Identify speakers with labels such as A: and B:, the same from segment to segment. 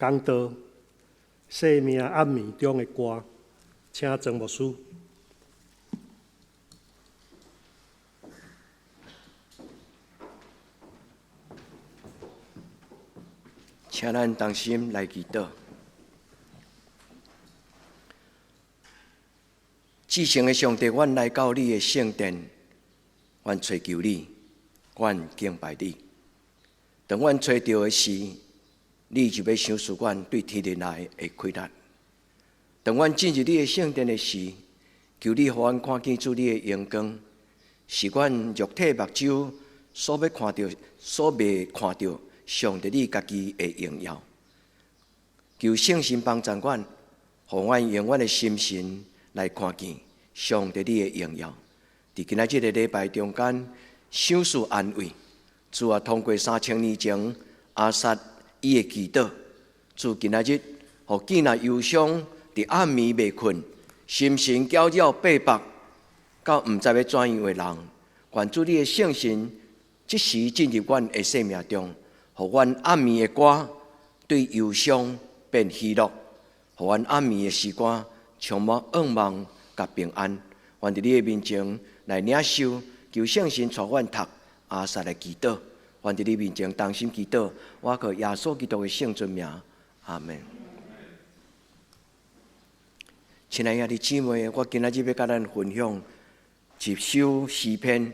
A: 講道《生命暗暝中的歌》，請曾牧師。
B: 請咱同心來祈禱。至聖的上帝，阮來到你的聖殿，阮揣求你，阮敬拜你。當阮揣著的時，你就欲賞賜阮對天日來的氣力。當阮進入你的聖殿的時，求你予阮看見主你的榮光，是阮肉體目睭所欲看著、所未看著上帝你家己的榮耀。求聖神幫助阮，予阮用阮的心神來看見上帝你的榮耀。佇今仔這个禮拜中間，賞賜安慰。主啊，通過3000年前亞薩伊的祈禱，主今仔日，予見若憂傷，佇暗暝袂睏，心神攪擾八百，到毋知欲怎樣的人，願主你的聖神即時進入阮的生命中，予阮暗暝的歌對憂傷變喜樂，予阮暗暝的詩歌充滿盼望佮平安。願佇你的面前來領受，求聖神帶阮讀亞薩的祈禱。願佇你面前同心祈禱，我靠耶穌基督的聖尊名，阿們。親愛的兄弟姊妹，我今仔日欲佮咱分享一首詩篇，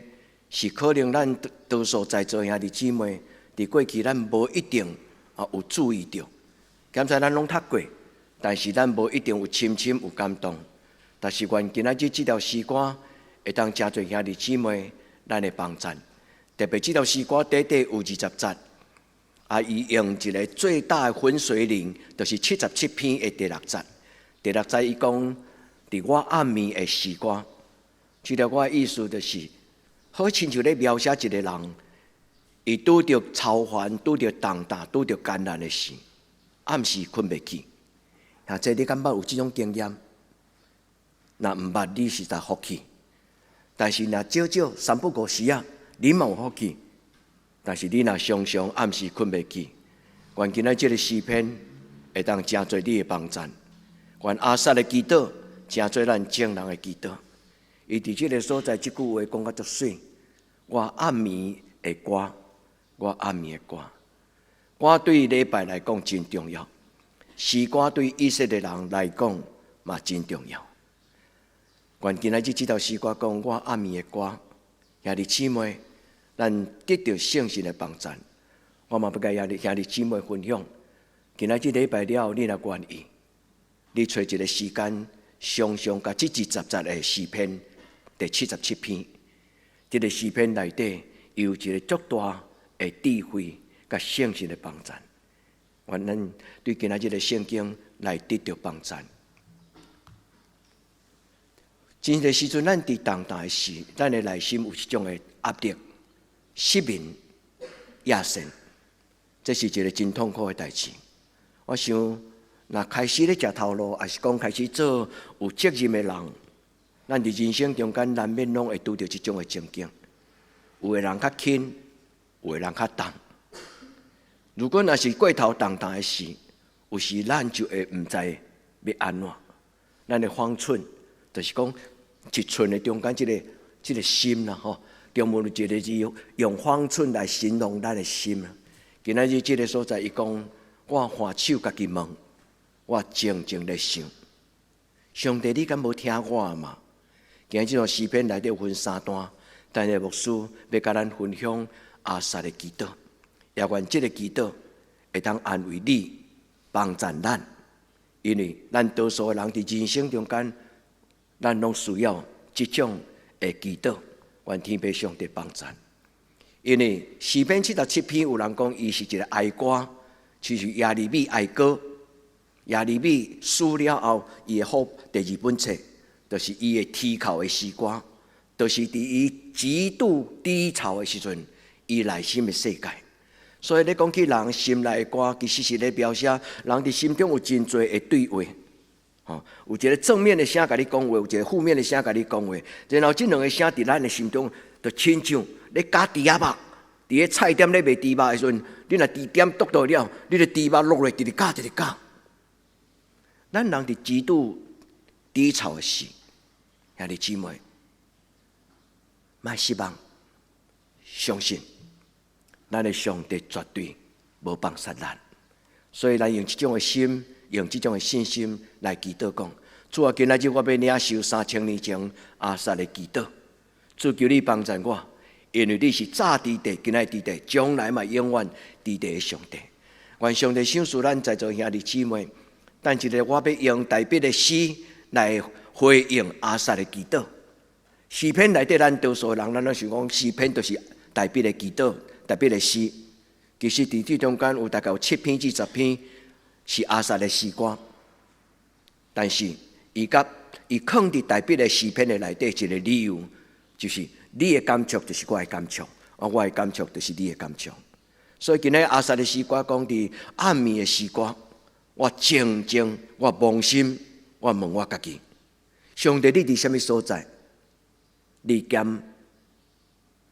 B: 是可能咱多數在座兄弟姊妹佇過去咱無一定有注意著，敢知咱攏讀過，但是咱無一定有深深有感動。但是願今仔日這條詩歌會當誠濟兄弟姊妹咱的幫贊，特別這條詩歌短短有20節，伊用一个最大的分水嶺，就是77篇的第六節。第六節伊講，佇我暗暝的詩歌，這條歌的意思就是，好親像咧描寫一个人，伊拄著愁煩、拄著重擔、拄著艱難的時，暗時睏袂去。這你敢捌有這種經驗？若毋捌，你實在福氣。但是若少少三不五時仔，你嘛有福氣。但是你若常常暗時睏袂去，願今仔這个詩篇會當誠濟你的幫贊。願亞薩的祈禱，成做咱眾人的祈禱。伊佇這个所在，這句話講甲足媠。我暗暝的歌，我暗暝的歌，歌對禮拜來講真重要，詩歌對以色列人來講嘛真重要。願今仔日這首詩歌講我暗暝的歌，兄弟姊妹，咱得著聖神的幫贊。我嘛欲共兄弟姊妹分享，今仔日禮拜了後，你若願意，你揣一个時間，常常共這20節的詩篇第77篇，這个詩篇內底有一个足大的智慧佮聖神的幫贊。願咱對今仔日的聖經來得著幫贊。真濟時陣，咱佇重擔的時，咱的內心有一種的壓力、失眠、夜神，這是一个真痛苦的代誌。我想，若開始咧食頭路，抑是講開始做有責任的人，咱佇人生中間難免攏會拄著這種的情景。有的人較輕，有的人較重。如果若是過頭重擔的時，有時咱就會毋知欲按怎，咱的方寸，就是講一寸的中間這个心啦吼，中文有一个字用方寸來形容咱的心啦。今仔日這个所在，伊講我反手家己問，我靜靜咧想，上帝你敢無聽我嘛？今日這段詩篇內底有分三段，但是牧師欲共咱分享亞薩的祈禱，也願這个祈禱會當安慰你，幫贊咱，因為咱多數的人佇人生中間，咱攏需要這種的祈禱，願天父上帝幫贊。因為詩篇77篇有人講，伊是一个哀歌，其實耶利米哀歌。耶利米死了後，伊的好第二本冊，就是伊的啼哭的詩歌，就是佇伊極度低潮的時陣，伊內心的世界。所以咧講起人心內的歌，其實是咧描寫人佇心中有真濟的對話。吼，有一个正面的聲共你講話，有一个負面的聲共你講話，然後這兩个聲佇咱的心中，就親像咧絞豬仔肉，佇咧菜店咧賣豬肉的時陣，你若豬點篤到了，你的豬肉落來，直直咬，直直咬。咱人佇極度低潮的時，兄弟姊妹，莫失望，相信咱的上帝絕對無放殺咱。所以，咱用這種的心，用這種的信心來祈禱講：主啊，今仔日我欲領受3000年前亞薩的祈禱，主求你幫助我，因為你是早佇地，今仔佇地，將來嘛永遠佇地的上帝。願上帝賞賜咱在座兄弟姊妹。等一下，我欲用大衛的詩來回應亞薩的祈禱。詩篇內底，咱多數人咱攏想講詩篇就是大衛的祈禱、大衛的詩。其實佇這中間有大概有7篇至10篇是亞薩的詩歌，但是伊佮伊囥佇大衛的詩篇的內底一個理由，就是你的感觸就是我的感觸，啊，我的感觸就是你的感觸。所以今日亞薩的詩歌講佇暗暝的詩歌。我靜靜，我摸心，我問我家己：上帝，你佇啥物所在？你敢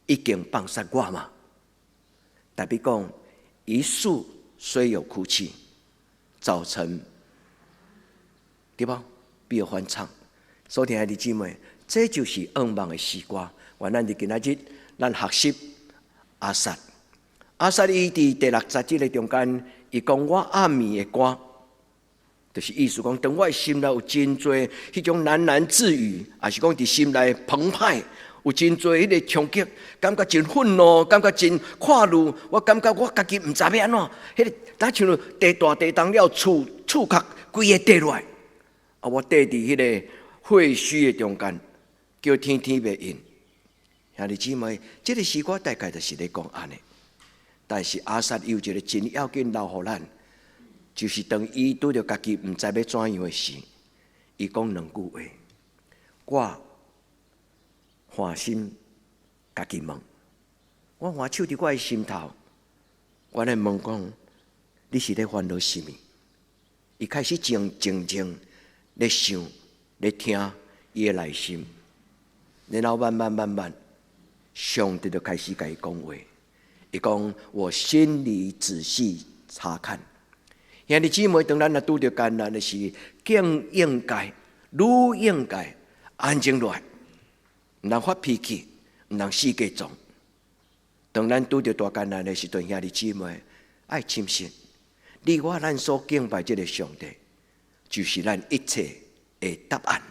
B: 已經放殺我嗎？大衛講，一宿雖有哭泣，早晨對無？必有歡唱。所以兄弟姊妹，這就是向望的詩歌。願咱佇今仔日，咱學習亞薩。亞薩伊佇第六節這个中間，伊講我暗暝的歌。就是意思講，當我的心內有真濟彼種喃喃自語，抑是講佇心內澎湃，有真濟彼个衝擊，感覺真憤怒，感覺真看怒，我感覺我家己毋知欲按怎，彼个若像地大地動了，厝厝殼規个跌落來，啊，我趯佇彼个廢墟的中間，叫天天袂應。兄弟姊妹，這个詩歌大概就是咧講按呢。但是亞薩有一个真要緊留予咱。就是當伊拄著家己毋知欲怎樣的時，伊講兩句話：我橫心家己問，我橫手佇我的心頭，我來問講，你是咧煩惱啥物？伊開始靜靜靜咧想、咧聽伊的內心，然後慢慢慢慢，上帝就開始共伊講話。伊講：我心裡仔細察看。兄弟姊妹，當咱若拄著艱難的時，更應該、愈應該安靜落來，毋通發脾氣，毋通四界撞。當咱拄著大艱難的時陣，兄弟姊妹愛深信，你我咱所敬拜這个上帝，就是咱一切的答案。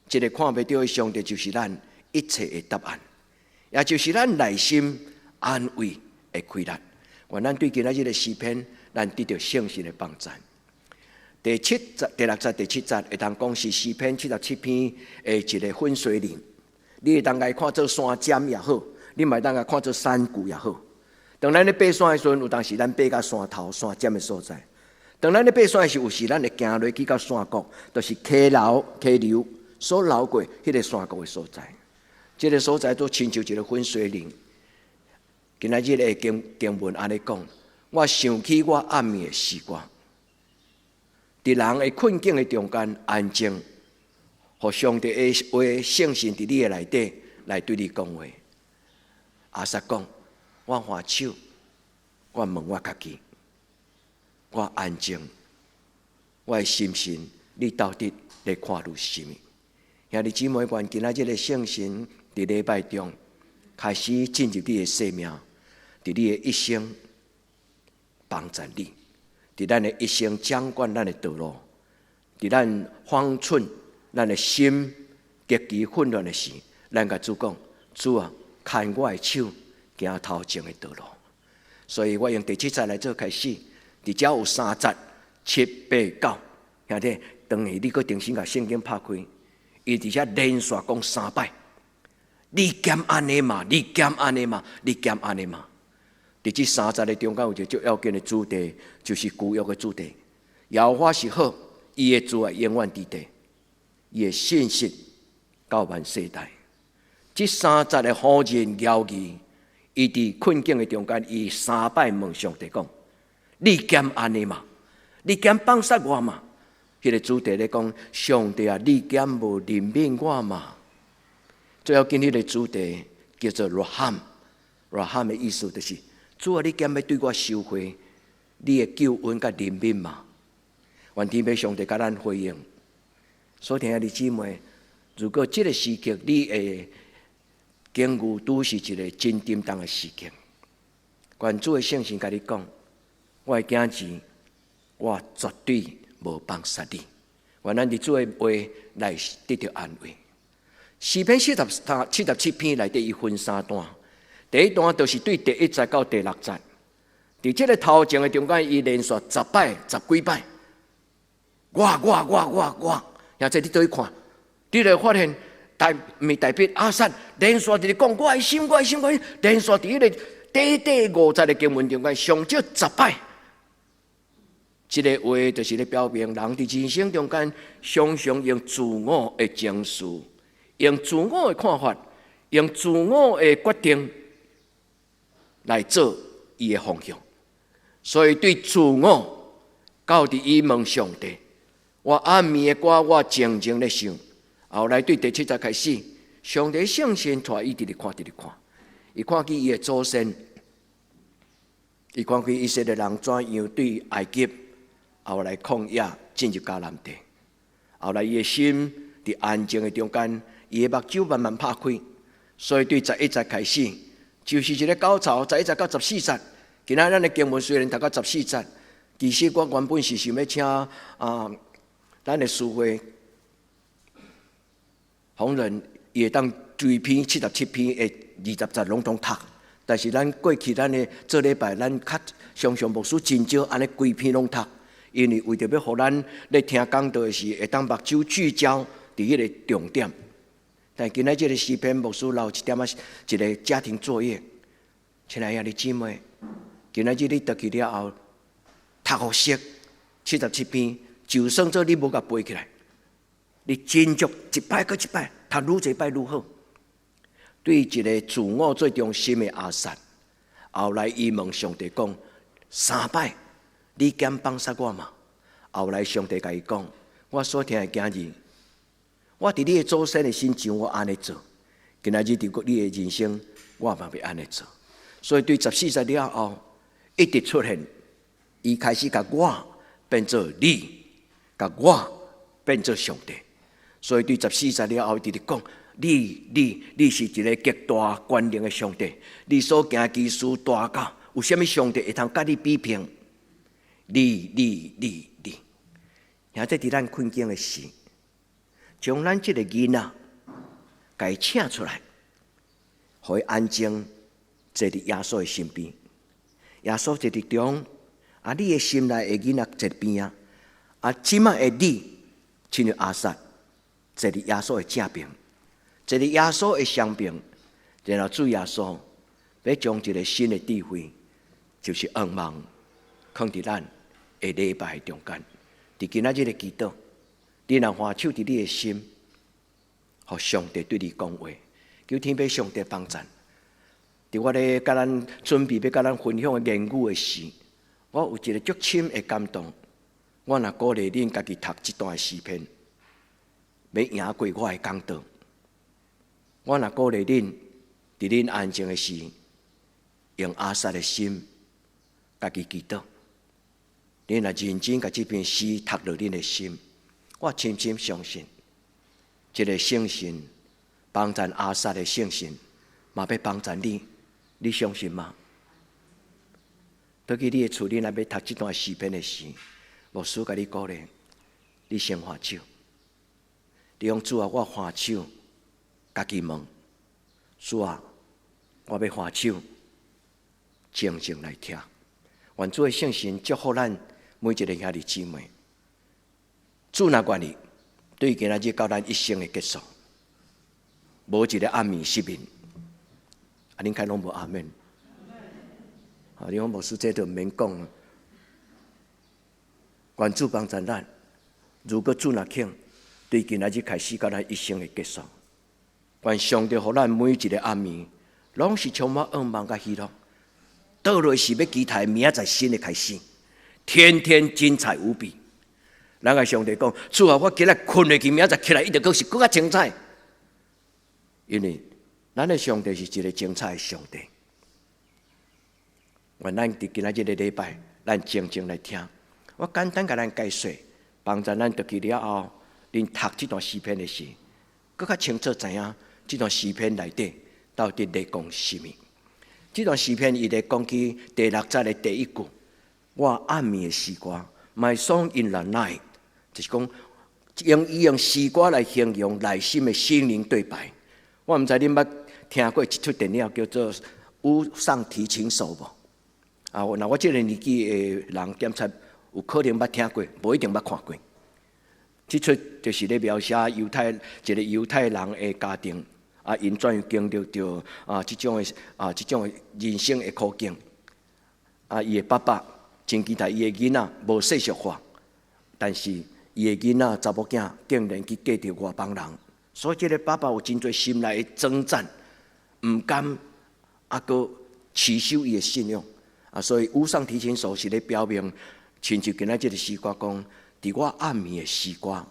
B: 這个看袂著的上帝，就是咱一切的答案，也就是咱內心安慰的氣力。願咱對今仔日的詩篇，咱得著聖神的幫助。第七節、第六節、第七節會當講是詩篇77篇的一个分水嶺。你會當共伊看做山尖也好，你嘛會當共看做山谷也好。當咱咧爬山的時陣，有當時咱爬到山頭、山尖的所在；當咱咧爬山的時，有時咱會行落去到山谷，就是溪流、溪流所流過彼个山谷的所在。這个所在都親像一个分水嶺。今仔日的經經文按呢講，我想起我暗暝的詩歌，佇人的困境的中間安靜，予上帝的話聖神佇你的內底來對你講話。亞薩講，我橫手，我問我家己，我安靜，我的心神，你到底咧看慮啥物？兄弟姊妹，願今仔日的聖神佇禮拜中開始進入你的生命。佇你的一生幫助你，佇咱的一生掌管咱的道路，佇咱方寸、咱的心極其混亂的時，咱共主講：主啊，牽我的手，行頭前的道路。所以我用第七節來做開始，佇遮有三節、七、八、九，兄弟，當下你閣重新共聖經拍開，伊佇遮連續講三擺，你敢按呢嗎？你敢按呢嗎？你敢按呢嗎？佇這三節的中間有一个最要緊的主題，就是舊約的主題。耶和華是好，伊的慈愛永遠佇地，伊的信實到萬世代。這三節的呼人饒義，伊佇困境的中間，伊三擺問上帝講：你敢按呢嗎？你敢放殺我嗎？彼个主題咧講，上帝啊，你敢無憐憫我嗎？最要緊彼个主題叫做羅罕。Raham 的意思就是，主啊，你敢欲對我收回你的救恩佮憐憫嗎？願天父上帝共咱回應。所親愛的姊妹，如果這个時刻你的境遇拄是一个真沉重的時刻，願主的聖神共你講，我的囝兒，我絕對無放殺你。願咱佇主的話來得著安慰。詩篇43、77篇內底伊分三段，第一段就是對第一節到第六節，佇這个頭前的中間，伊連續十擺、十幾擺，我我我我我，兄弟你倒去看，你就會發現大毋是大衛亞薩連續佇咧講我的心，我的心，我的心，連續佇彼个短短五節的經文中間，上少十擺。這个話就是咧表明，人佇人生中間常常用自我的情緒，用自我的看法，用自我的決定來做伊的方向。所以對自我到佇伊問上帝，我暗暝的歌我靜靜咧想。後來對第七節開始，上帝聖神帶伊直直看，直直看，伊看見伊的祖先，伊看見以色列人怎樣對埃及，後來曠野進入迦南地，後來伊的心佇安靜的中間，伊的目睭慢慢拍開，所以對11節開始，就是一个高潮。11節到14節，今仔咱的經文雖然讀到十四節，其實我原本是想欲請啊，咱的司會紅人伊會當規篇77篇的20節攏總讀，但是咱過去咱的做禮拜，咱較常常牧師真少按呢規篇攏讀。因為為著欲予咱咧聽講道的時，會當目睭聚焦佇彼个重點。但今仔這个詩篇牧師留一點仔一个家庭作業，親愛的兄弟姊妹，今仔日你轉去了後，讀予熟七十七篇，就算做你無共背起來，你真足一擺閣一擺，讀愈濟擺愈好。對一个自我做中心的亞薩，後來伊問上帝講三擺。你敢放殺我嗎？後來上帝共伊講：我所疼的囝兒，我佇你的祖先的身上，我按呢做；今仔日佇你的人生，我嘛欲按呢做。所以對十四節了後，一直出現，伊開始共我變做你，共我變做上帝。所以對十四節了後，伊直直講：你、你、你是一个極大權能的上帝，你所行奇事大到有啥物上帝會通佮你比拼？你、你、你、你，兄弟佇咱困境的時，將咱這个囡仔，共伊請出來，予伊安靜坐佇耶穌的身邊。耶穌坐佇中，啊，你的心內的囡仔坐邊仔，啊，這擺的你，親像亞薩，坐佇耶穌的正邊，坐佇耶穌的雙邊，然後主耶穌欲將一个新的智慧，就是仰望，囥佇咱的禮拜中間，佇今仔日的祈禱，你若還手佇你的心，予上帝對你講話，求天父上帝幫贊。佇我咧共咱準備欲共咱分享的言語的時，我有一个足深的感動。我若鼓勵恁家己讀這段的詩篇，欲贏過我的講道。我若鼓勵恁，佇恁安靜的時，用亞薩的心，家己祈禱。恁若認真共這篇詩讀入恁的心，我深深相信，這个聖神幫贊亞薩的聖神，嘛欲幫贊你，你相信嗎？倒去你的厝，你若欲讀這段詩篇的時，牧師共你鼓勵，你先還手。你講主啊，我還手，家己問主啊，我欲還手，靜靜來聽。願主的聖神祝福咱每一个兄弟姊妹。主若願意，對今仔日到咱一生的結束，無一个暗暝失眠。啊，恁敢攏無阿們？啊，你講牧師這就毋免講啊。願主幫助咱，如果主若肯，對今仔日開始到咱一生的結束，願上帝予咱每一个暗暝，攏是充滿仰望佮喜樂。倒落是欲期待明仔載新的開始，天天精彩無比。咱共上帝講，主啊，我今日睏落去，明仔載起來一定閣是閣較精彩。因為咱的上帝是一个精彩的上帝。願咱佇今仔這个禮拜，咱靜靜來聽。我簡單共咱解說，幫助咱讀去了後，恁讀這段詩篇的時，閣較清楚知影這段詩篇內底到底咧講啥物。這段詩篇伊咧講起第六節的第一句：我暗暝的詩歌，My song in the night，就是講伊用詩歌來形容內心的心靈對白。我毋知恁捌聽過一齣電影叫做《屋上提琴手》無？啊，若我這个年紀的人，檢查有可能捌聽過，無一定捌看過。這齣就是咧描寫猶太一个猶太人的家庭，啊，𪜶怎樣經歷著啊這種的人生的苦境。啊，伊的爸爸真期待伊的囡仔無世俗化，但是伊的囡仔查某囝竟然去嫁著外邦人，所以這个爸爸有真濟心內的掙扎，毋甘，啊，閣持守伊的信仰。啊，所以屋上提琴手是咧表明，親像今仔這个詩歌講，佇我暗暝的詩歌，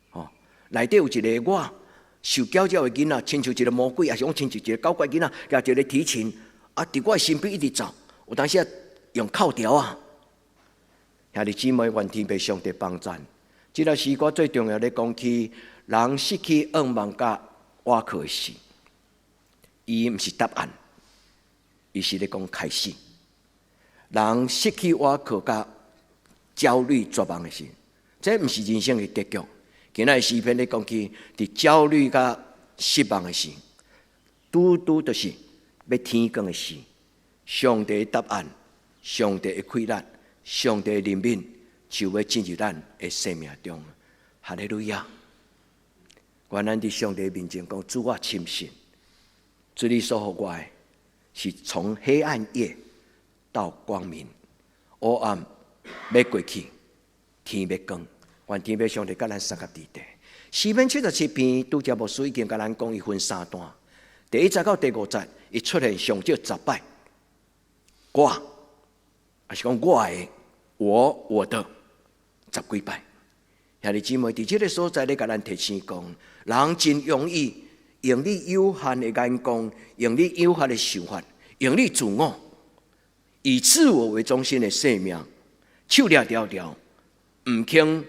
B: 吼，內底有一个我受攪擾的囡仔，親像一个魔鬼，抑是講親像一个搞怪囡仔，舉一个提琴，啊，佇我的身邊一直走，有當時啊用哭調啊。兄弟姊妹，願天父上帝幫贊。這个詩歌最重要咧講起，人失去向望佮倚靠的時，伊毋是答案，伊是咧講開始。人失去倚靠佮焦慮絕望的時，這毋是人生的結局。今仔詩篇咧講起，佇焦慮佮失望的時，拄拄就是欲天光的時。上帝的答案，上帝的氣力，上帝的憐憫，就欲進入咱的生命中。哈利路亞！願咱佇上帝面前講，主，我深信，主你所予我的，是從黑暗夜到光明，黑暗欲過去，天欲光。願天父上帝佮咱相佮佇底。詩篇77篇，拄才牧師已經共咱講，伊分三段。第一節到第五節，伊出現上少10擺。我，抑是講我的，我我的，十幾擺。兄弟姊妹，佇這个所在咧，共咱提醒講，人真容易用你有限的眼光，用你有限的想法，用你自我，以自我為中心的生命，手掠牢牢，毋肯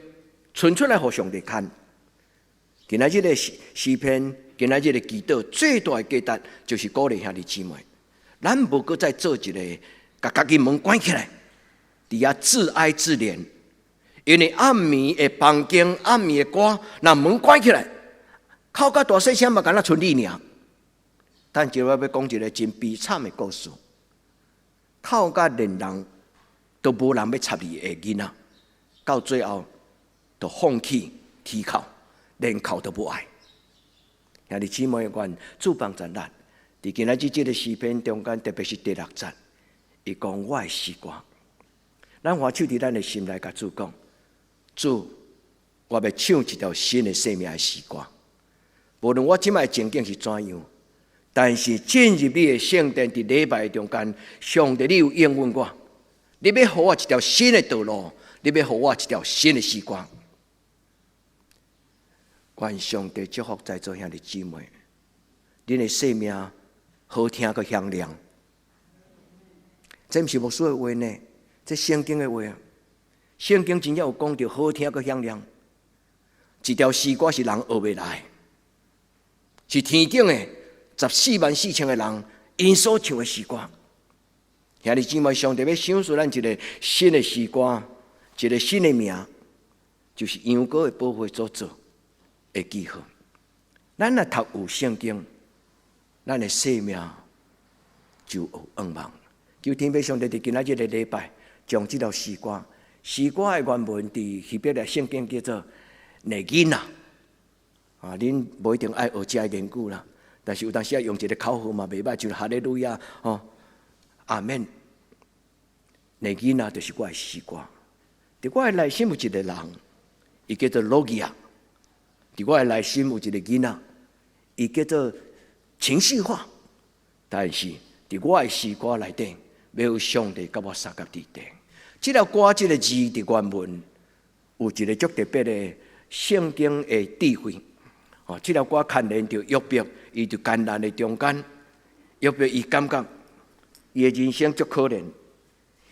B: 伸出來予上帝牽。今仔這个詩篇，今仔這个祈禱最大的價值，就是鼓勵兄弟姊妹，咱無閣再做一个，共家己門關起來，佇遐自哀自憐。因為暗暝的房間，暗暝的歌，若門關起來，哭甲大細聲嘛，敢若賰你爾。但是我欲講一个真悲慘的故事，哭甲連人都無人欲插伊的囡仔，到最後就放棄啼哭，連哭都無愛。兄弟姊妹，願主幫助咱，佇今仔日這个詩篇中間，特別是第六節，伊講我的詩歌，咱橫手佇咱的心內，共主講：主，我欲唱一條新的生命的詩歌。無論我這擺情景是怎樣，但是進入你的聖殿，佇禮拜中間，上帝你有應允我，你欲予我一條新的道路，你欲予我一條新的詩歌。願上帝祝福在座兄弟姊妹，恁的生命好聽閣響亮。這毋是牧師的話呢，這聖經的話。聖經真正有講著好聽閣響亮。一條詩歌是人學袂來，是天頂的144,000個人𪜶所唱的詩歌。兄弟姊妹，上帝欲賞賜咱一个新的詩歌，一个新的名，就是羊羔的寶血所做的記號。咱若讀有聖經，咱的生命就有向望。求天父上帝佇今仔這个禮拜，將這條詩歌，詩歌的原文佇希伯來聖經叫做內囡仔。啊，恁無一定愛學這个言語啦，但是有當時啊用一个口號嘛袂䆀，就哈利路亞吼，阿們。內囡仔就是我的詩歌。佇我的內心有一个人，伊叫做羅基亞。佇我的內心有一个囡仔，伊叫做情緒化。但是佇我的詩歌內底，欲有上帝佮我相佮佇底。這條歌這个字佇原文有一个足特別的聖經的智慧。哦，這條歌牽連著約伯，伊佇艱難的中間，約伯伊感覺伊的人生足可憐，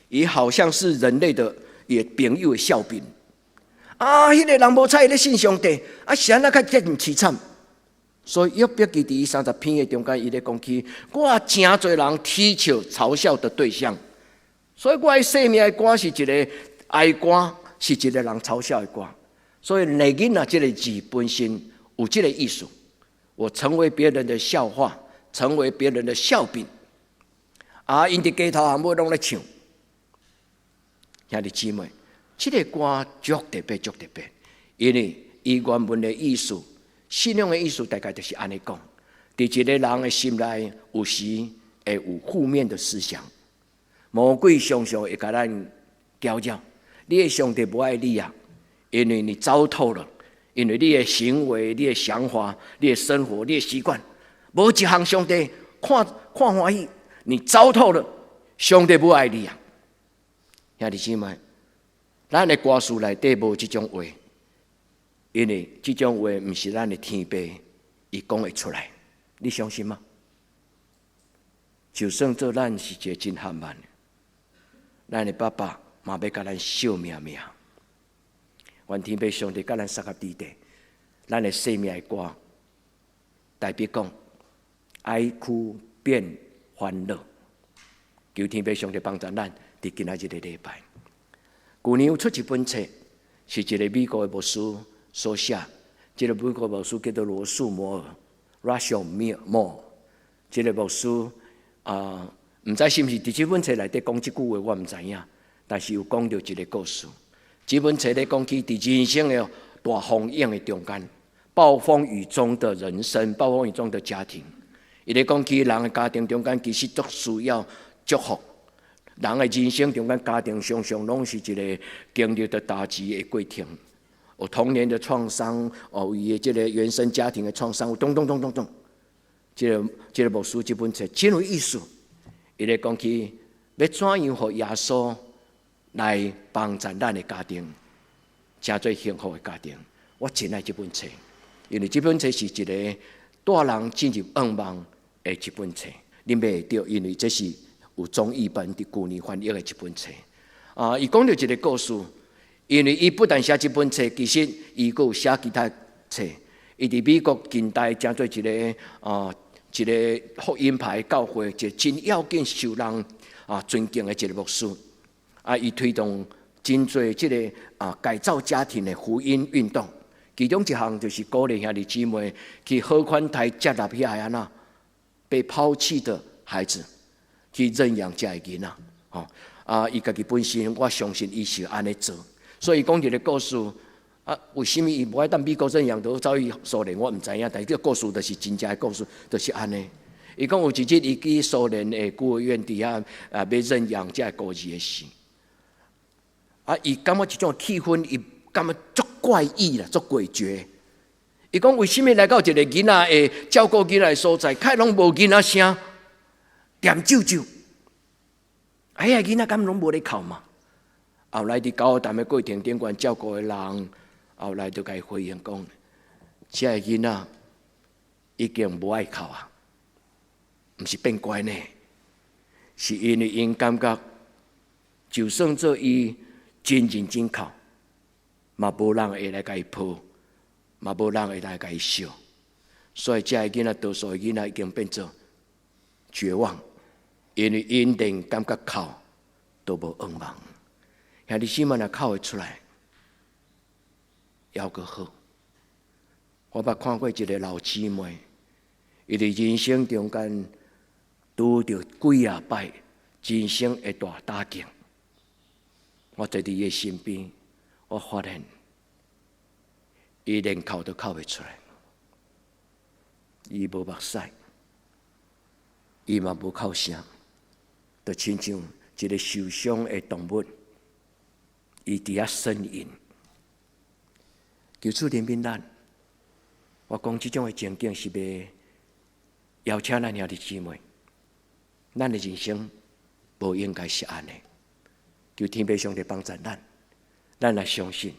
B: 伊好像是人類的伊朋友的笑柄。啊，彼個人無彩咧信上帝，啊是按怎較這麼淒慘？所以約伯記佇30篇的中間，伊咧講起，我誠濟人啼笑嘲笑的對象，所以我的生命的歌是一個哀歌，是一個人嘲笑的歌。所以內囡仔這個字本身有這個意思，我成為別人的笑話，成為別人的笑柄。啊，𪜶佇街頭巷尾攏咧唱，兄弟姊妹，這個歌足特別，足特別，因為伊原文的意思，信仰的意思大概就是按呢講：佇一個人的心內，有時會有負面的思想，魔鬼常常會共咱攪擾。你的上帝無愛你啊，因為你糟透了，因為你的行為、你的想法、你的生活、你的習慣，無一項上帝看看歡喜，你糟透了，上帝無愛你啊！兄弟姊妹，咱的歌詞內底無這種話，因為這種話毋是咱的天父伊講會出來，你相信嗎？就算做咱是一個真含慢的，咱的爸爸嘛欲共咱惜命命。願天父上帝佮咱相佮佇咧，咱的生命的歌，代表講哀哭變歡樂。求天父上帝幫助咱，佇今仔日的禮拜。舊年有出一本冊，是一個美國的牧師所寫。這個美國牧師叫做羅素摩爾（Russell Moore）。這個牧師啊，毋知是毋是佇這本冊內底講這句話，我毋知影。但是有講著一個故事。這本冊咧講起佇人生的大風湧的中間，暴風雨中的人生，暴風雨中的家庭。伊咧講起人的家庭中間，其實足需要祝福。人的人生中間，家庭常常攏是一個經歷著打擊的過程。有童年的創傷，哦，伊的這個原生家庭的創傷，咚咚咚咚咚。這個牧師這本冊真有意思。伊咧講起欲怎樣予耶穌來幫助咱的家庭，成做幸福的家庭。我真愛這本冊，因為這本冊是一個帶人進入仰望的一本冊。你買會著，因為這是有中譯本佇舊年翻譯的一本冊。啊，伊講著一個故事，因為伊不但寫這本冊，其實伊閣有寫其他冊。伊佇美國近代成做一個福音派教會，一個真要緊、受人尊敬的一個牧師。啊，伊推動真濟這個改造家庭的福音運動，其中一項就是鼓勵兄弟姊妹去好款待接納遐個按怎被拋棄的孩子，去認養這個囡仔。吼啊，伊家己本身，我相信伊是按呢做，所以講一個故事啊，為啥物伊無愛踮美國認養，都走去蘇聯？我毋知影，但是這個故事就是真正的故事，就是按呢。伊講有一日，伊去蘇聯的孤兒院佇遐啊，欲認養這個孤兒的時，啊！伊感覺這種氣氛，伊感覺足怪異啦，足詭譎。伊講為啥物來到一個囡仔會照顧囡仔的所在，較攏無囡仔聲，恬啾啾。啊，遐個囡仔敢攏無咧哭嘛？後來佇交談的過程頂懸照顧的人，後來就共伊回應講：這個囡仔已經無愛哭啊，毋是變乖呢，是因為𪜶感覺，就算做伊真認真哭，嘛無人會來共伊抱，嘛無人會來共伊惜，所以這個囡仔多數的囡仔已經變做絕望，因為𪜶連感覺哭都無向望。兄弟姊妹若哭會出來，猶閣好。我捌看過一個老姊妹，伊佇人生中間拄著幾仔擺人生的大打擊。我坐佇伊身邊，我發現伊連哭都哭袂出來，伊無目屎，伊嘛無哭聲，就親像一個受傷的動物，伊佇遐呻吟。求主憐憫咱，我講這種的情景是欲邀請咱兄弟姊妹，咱的人生無應該是按呢。求天父上帝幫助咱，咱來相信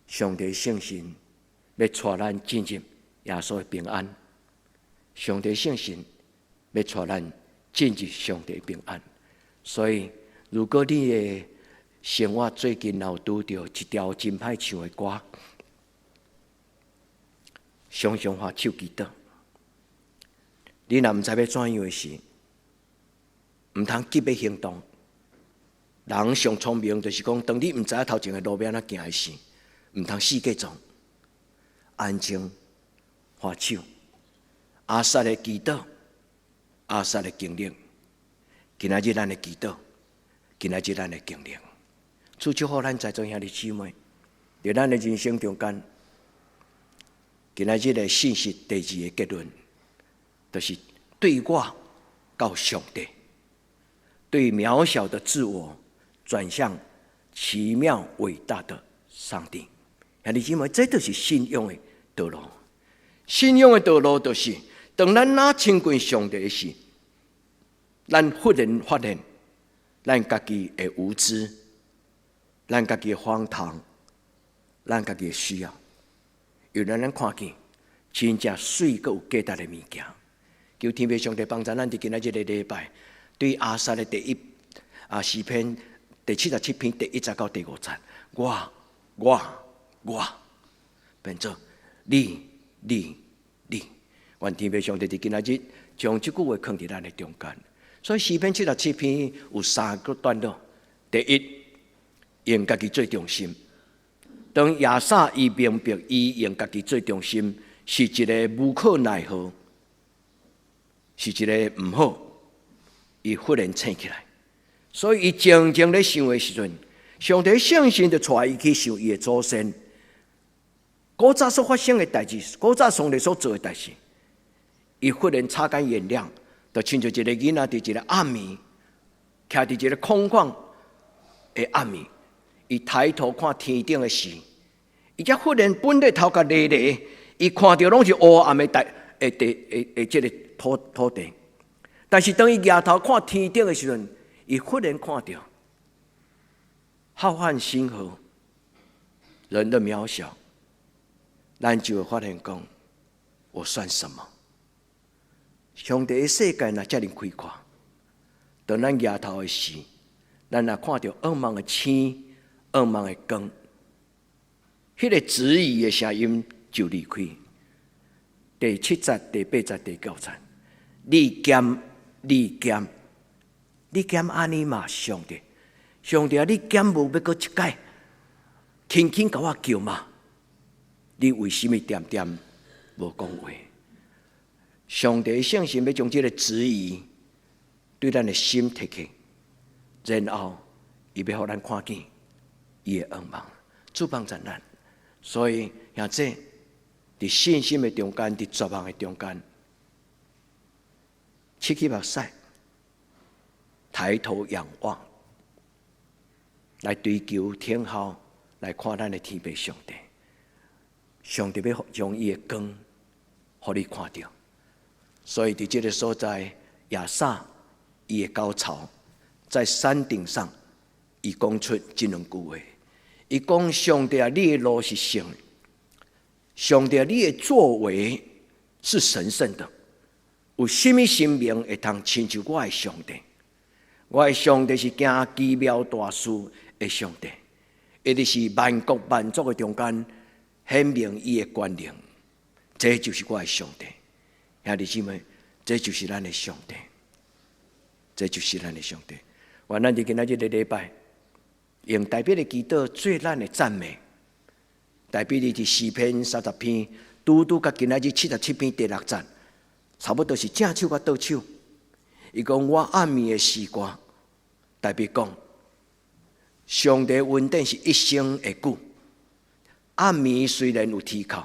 B: 上帝聖神欲帶咱進入耶穌的平安。上帝聖神欲帶咱進入上帝的平安，所以如果你的生活最近有拄著一條真歹唱的歌，常常喝手祈禱。你若毋知欲怎樣的時，毋通急欲行動。人上聰明就是講，當你毋知影頭前的路欲按怎行的時，毋通四界撞，安靜喝手。亞薩的祈禱，亞薩的經歷，今仔日咱的祈禱，今仔日咱的經歷，主祝福咱在座兄弟姊妹，佇咱的人生中間，今仔日的信息第二个結論，就是對我到上帝，對渺小的自我轉向奇妙偉大的上帝。兄弟姊妹，這就是信仰的道路。信仰的道路就是，當咱若親近上帝時，咱忽然發現，咱家己的無知，咱家己的荒唐，咱家己的需要，因為咱看見真正媠閣有價值的物件。求天父上帝幫助咱佇今仔這个禮拜，對亞薩的第一啊詩篇第77篇第1節到第5節，我我我變做你你你，願天父上帝佇今仔日將這句話囥佇咱的中間。所以詩篇七十七篇有三個段落。第一，用家己做中心。當亞薩伊明白伊用家己做中心是一个無可奈何，是一个毋好，伊忽然醒起來。所以伊靜靜咧想的時陣，上帝聖神就帶伊去想伊的祖先。古早所發生的代誌，古早上帝所做的代誌，伊忽然擦乾眼淚，就親像一个囡仔佇一个暗暝，徛佇一个空曠的暗暝，伊抬頭看天頂的時，伊才忽然本咧頭殼犁犁，伊看著攏是烏暗的大的地的的這个土地。但是當伊舉頭看天頂的時陣，伊忽然看著浩瀚星河，人的渺小，咱就會發現講，我算什麼？上帝的世界若遮爾開闊，當咱舉頭的時，咱若看著茫茫的星、茫茫的光，彼个質疑的聲音就離開。第七節、第八節、第九節，你敢，你敢，你敢按呢嗎？上帝，上帝啊！你敢無欲閣一擺，輕輕共我叫嗎？你為啥物恬恬無講話？上帝聖神欲將這个質疑對咱的心提起，然後伊欲予咱看見伊的恩望，主幫助咱。所以，兄弟佇信心的中間，佇絕望的中間，拭去目屎，抬頭仰望，來追求天後，來看咱的天父上帝。上帝欲將伊的光，予你看著。所以佇這个所在，亞薩伊的高潮在山頂上，伊講出這兩句話。伊講：上帝啊，你的路是聖的；上帝啊，你的作為是神聖的。有啥物神明會通親像我的上帝？我的上帝是行奇妙大事的上帝，伊就是萬國萬族的中間顯明伊的權能，這就是我的上帝。兄弟姊妹，這就是咱的上帝，這就是咱的上帝。願咱佇今仔日這个禮拜，用大衛的祈禱做咱的讚美。大衛佇詩篇30篇，拄拄佮今仔日七十七篇第六節，差不多是正手佮倒手。伊講我暗暝的詩歌，大衛講，上帝恩典是一生會久。暗暝雖然有啼哭，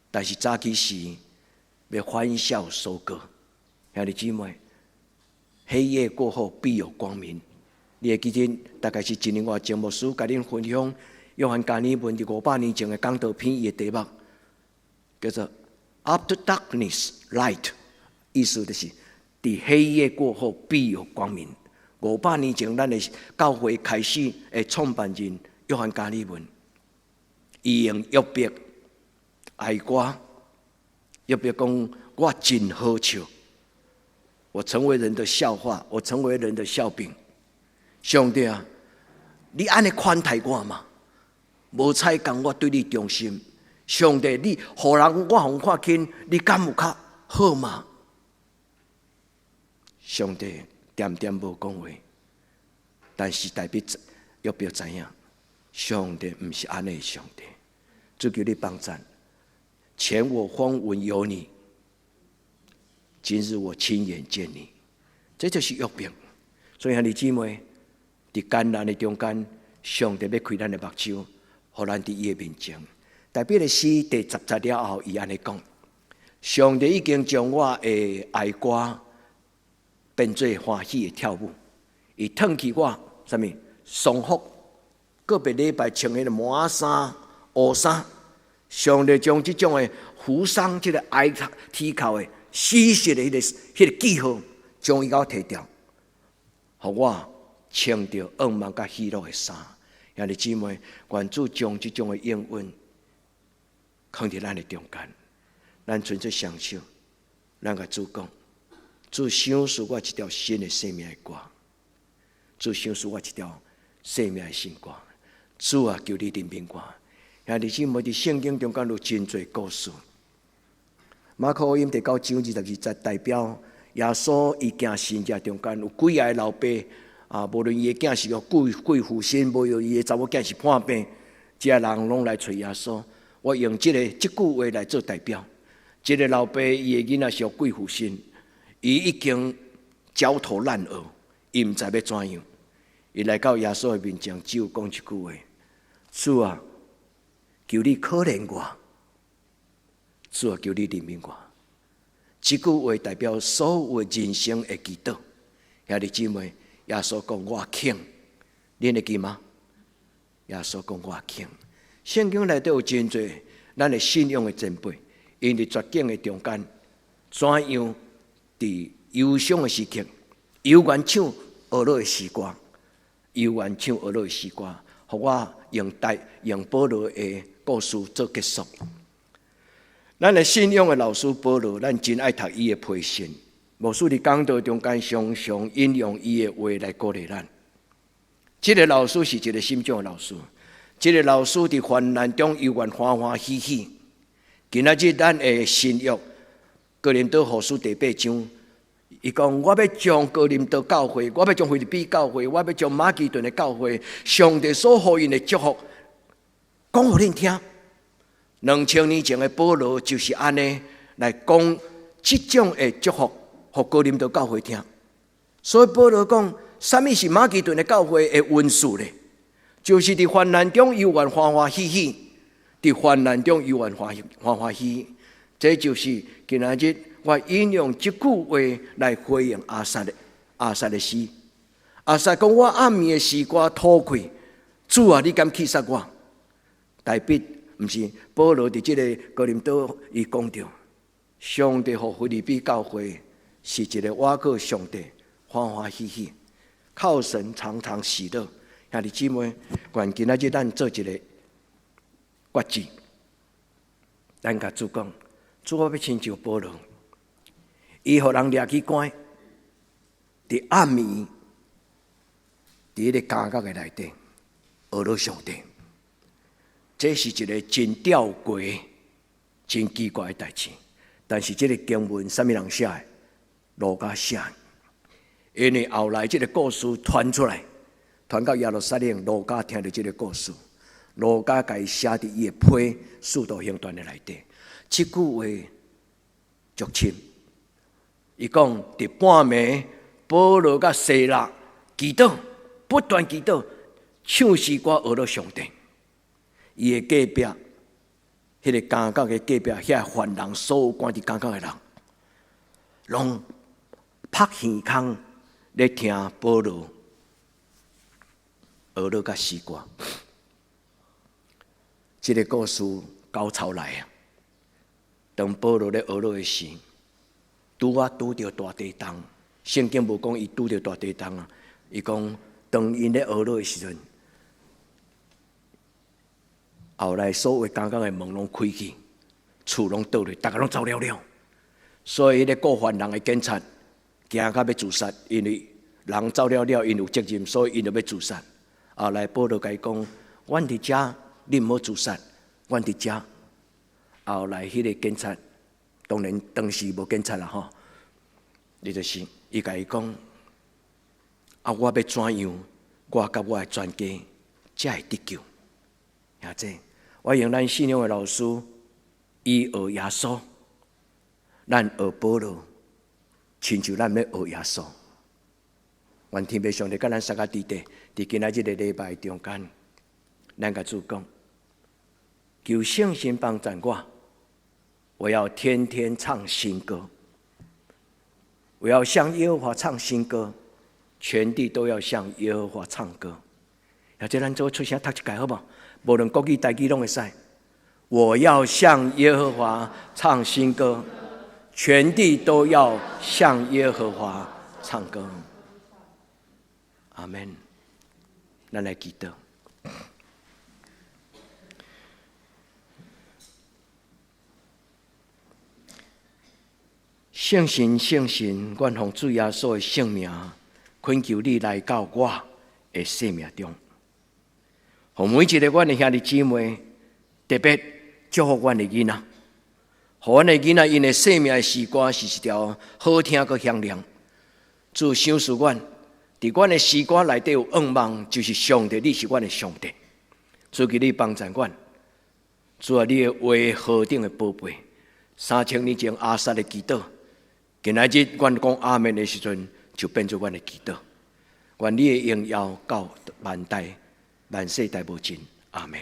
B: 但是早起時欲歡笑收割。兄弟姊妹，黑夜過後必有光明。你會記得，大概是一年外前牧師共恁分享約翰加爾文佇500年前的講道篇，伊的題目叫做 “After Darkness Light”，意思就是佇黑夜過後必有光明。五百年前，咱的教會開始的創辦人約翰加爾文，伊用約伯哀歌，約伯講我真好笑，我成為人的笑話，我成為人的笑柄。上帝啊，你按呢寬待我嗎？無彩工我對你忠心，上帝，你予人我予看輕，你敢有較好嗎？上帝恬恬無講話，但是代表約伯知影，上帝毋是按呢上帝。主求你幫贊，前我風聞有你，今日我親眼見你，這就是約伯。所以兄弟姊妹，佇艱難的中間，上帝欲開咱的目睭，予咱佇伊的面前。大衛的詩第10節了後，伊按呢講：上帝已經將我的哀歌變做歡喜的跳舞，伊褪去我啥物喪服，個別禮拜穿彼个麻衫、烏衫。上帝將這種的扶喪，這个哀啼哭的死實的彼个記號，將伊共我提掉，予我穿著仰望佮喜樂的衫。兄弟姊妹，願主將這種的應允放佇咱的中間，咱伸出雙手，咱共主講：主賞賜我一條新的生命的歌，主賞賜我一條生命的新歌。主啊，求你憐憫我。兄弟姊妹，佇聖經中間有真濟故事。馬可福音第9章22節，代表耶穌伊行神跡中間有幾个老爸啊，無論伊的囝是予鬼附身，無論伊的查某囝是破病，這人攏來揣耶穌。我用這句話來做代表。這个老爸伊的囡仔是予鬼附身，伊已經焦頭爛額，伊毋知欲怎樣。伊來到耶穌的面前，只有講一句話：主啊，求你可憐我，主啊，求你憐憫我。這句話代表所有人生的祈禱。兄弟姊妹，耶穌講我肯，恁會記嗎？耶穌講我肯。聖經內底有真濟咱的信仰的前輩，𪜶佇絕境的中間，怎樣佇憂傷的時刻，猶原唱呵咾的詩歌，猶原唱呵咾的詩歌，予我用保羅的故事做結束。咱的信仰的老師保羅，咱真愛讀伊的批信。牧師佇講道中間常常引用伊的話來鼓勵咱。這个老師是一个什麼種的老師？這个老師佇患難中猶原歡歡喜喜。今仔日咱的新約哥林多後書第八章，伊講我欲將哥林多教會，我欲將腓立比教會，我欲將馬其頓的教會，上帝所予𪜶的祝福，講予恁聽。2000年前的保羅就是按呢來講這種的祝福，予哥林多教會聽。所以保羅講，啥物是馬其頓的教會的恩賜咧？就是佇患難中猶原歡歡喜喜，佇患難中猶原歡歡歡喜喜。這就是今仔日我引用這句話來回應亞薩的詩。亞薩講我暗暝的詩歌討氣，主啊，你敢棄殺我？大衛毋是保羅佇這个哥林多，伊講著，上帝予腓立比教會是一个倚靠上帝歡歡喜喜，靠神常常喜樂。兄弟姊妹，願今仔日咱做一个決志，咱共主講，主我欲親像保羅，伊予人掠去關，佇暗暝，佇彼个監獄的內底，呵咾上帝。這是一个真吊詭、真奇怪的代誌。但是這个經文，啥物人寫的？路加寫的。因為後來這个故事傳出來，傳到耶路撒冷，路加聽著這个故事，路加共伊寫佇伊的批《使徒行傳》的內底。這句話足深。伊講佇半暝，保羅佮西拉祈禱，不斷祈禱，唱詩歌呵咾上帝。伊的隔壁，彼个監獄的隔壁，遐犯人，所有關佇監獄的人，攏拍耳孔咧聽保羅呵咾佮詩歌。這个故事高潮來啊！當保羅咧呵咾的時，拄仔拄著大地動。聖經無講伊拄著大地動啊，伊講當𪜶咧呵咾的時陣，後來所有監獄的門攏開去，厝攏倒落，逐家攏走了了。所以彼个顧犯人的警察驚甲欲自殺，因為人走了了，𪜶有責任，所以𪜶就欲自殺。後來保羅共伊講：阮佇遮，你毋好自殺，阮佇遮。後來彼个警察，當然當時無警察啦吼，伊就是伊共伊講：啊，我欲怎樣？我佮我的全家才會得救。兄弟，我用咱信仰的老師，伊學耶穌，咱學保羅，親像咱欲學耶穌。願天父上帝佮咱三個弟弟，佇今仔日的禮拜中間，咱共主講，求聖神幫助我，我要天天唱新歌，我要向耶和華唱新歌，全地都要向耶和華唱歌。或者咱做出聲讀一擺好無？無論國語、台語攏會使。我要向耶和華唱新歌，全地都要向耶和華唱歌。阿門。咱來祈禱。聖神，聖神，願奉主耶穌的聖名，懇求你來到我的生命中，予每一个阮的兄弟姊妹，特別祝福阮的囡仔，予阮的囡仔𪜶的生命的詩歌是一條好聽閣響亮。主賞賜阮，佇阮的詩歌內底有願望，就是上帝，你是阮的上帝。主求你幫助阮，主啊，你的話何等的寶貝，3000年前亞薩的祈禱，今仔日阮講阿門的時陣，就變做阮的祈禱。願你的榮耀到萬代萬世代無盡，阿門。